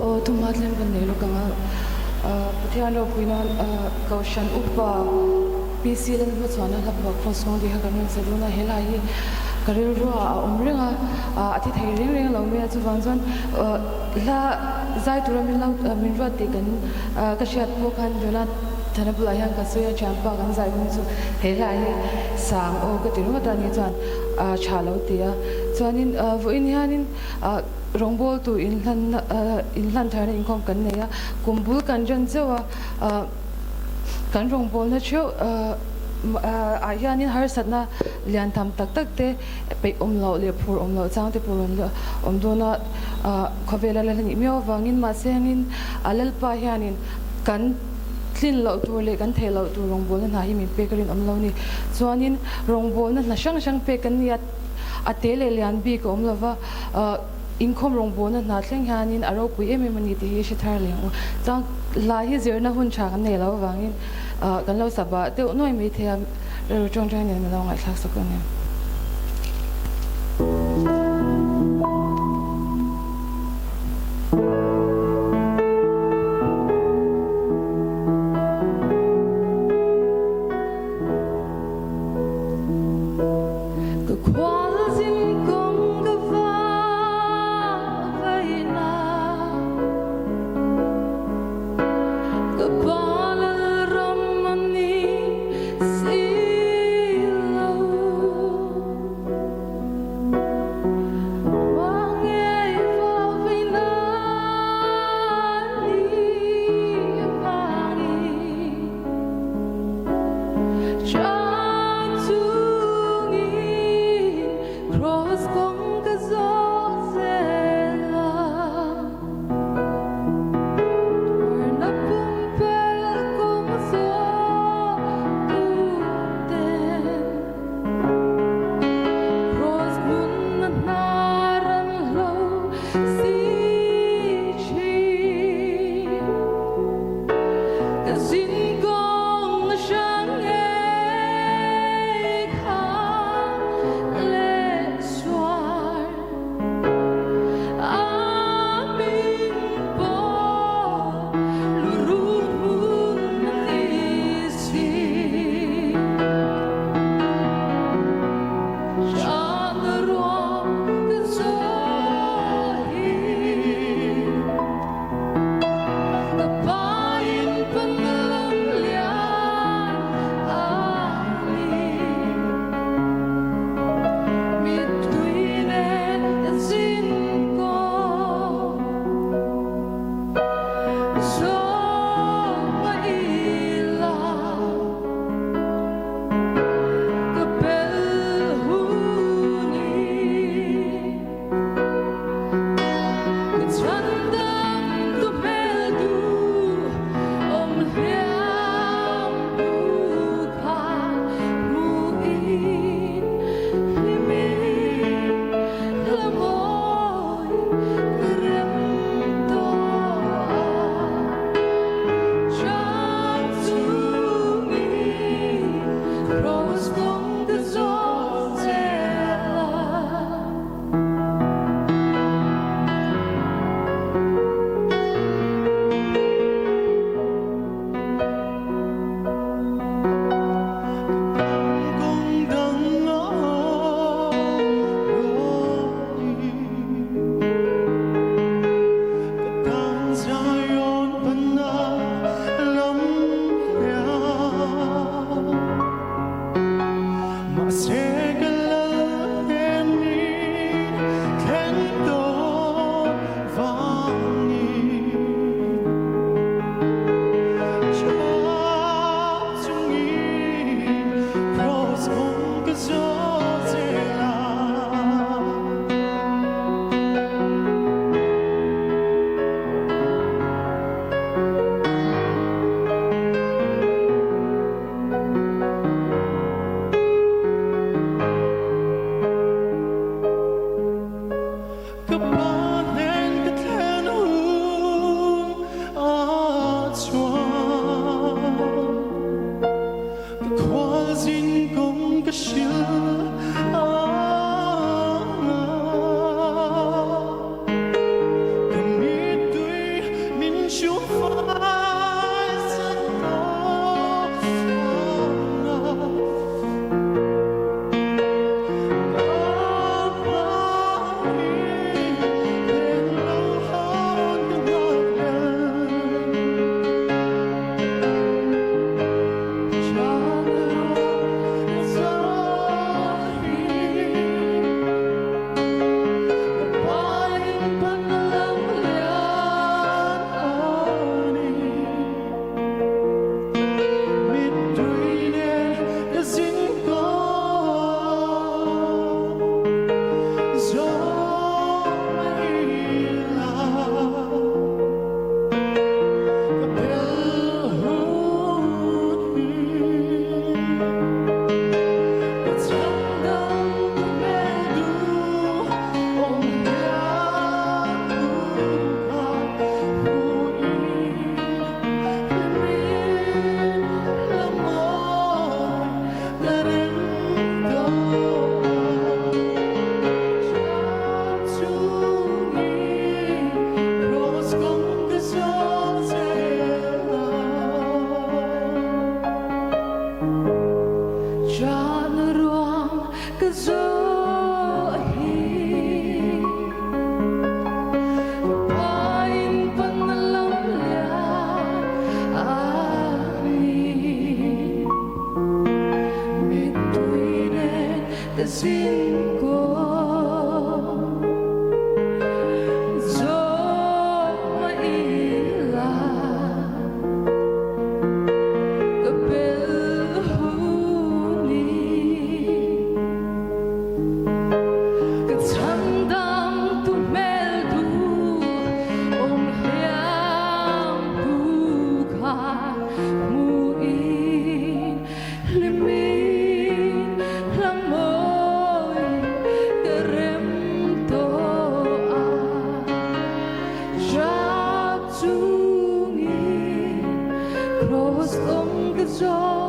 Aw thumha tlem kan nei lawk ang a, Pathian ropui nan Kohhran Upa PC Lalhmachhuana hla phuah Kraws kawng tih kha kan rawn sa dawn a, he lai hi ka rilrua a awm reng a, a thi thei reng reng lo mai a, chuvang chuan hla zai tura min lo min ruat tih kan ka hriat pawh khan Jonah Thana bulah hian ka sawi a, thianpa kan zai hun chu he hla hi sang aw ka ti ringawt a ni chuan tha lo ti a, chuanin vawiin hianin. Rawngbawltu inhlanna inhlan tharna inkhawm kan nei a, kum bul kan ran zeuh a, kan rawngbawlna theuh ah hianin harsatna lian tham tak tak te peih awm loh leh phur awm loh chang te pawh rawn awm dawn a, khawvela la nih miau avangin mahse hengin a Lalpa hianin kan tlin loh tur leh kan theih loh tur rawngbawlna hna hi min pek a rinawm lo a ni. Chuanin rawngbawlna hna hrang hrang pek kan ni a. A te leh lian bik a awm lova, inkhawm rawngbawlna hna thleng hianin a ropui em em a ni tih hi hre thar leh ang u. Chuan hla hi zirna hun tha kan nei lo avangin kan lo sa bah deuh nuai mai thei a, rilru tawngtai nen min lo ngaihthlak sak a ni. Ka khualzin kawng ka vah vaina Ka pa lalram a ni si lo. Cho.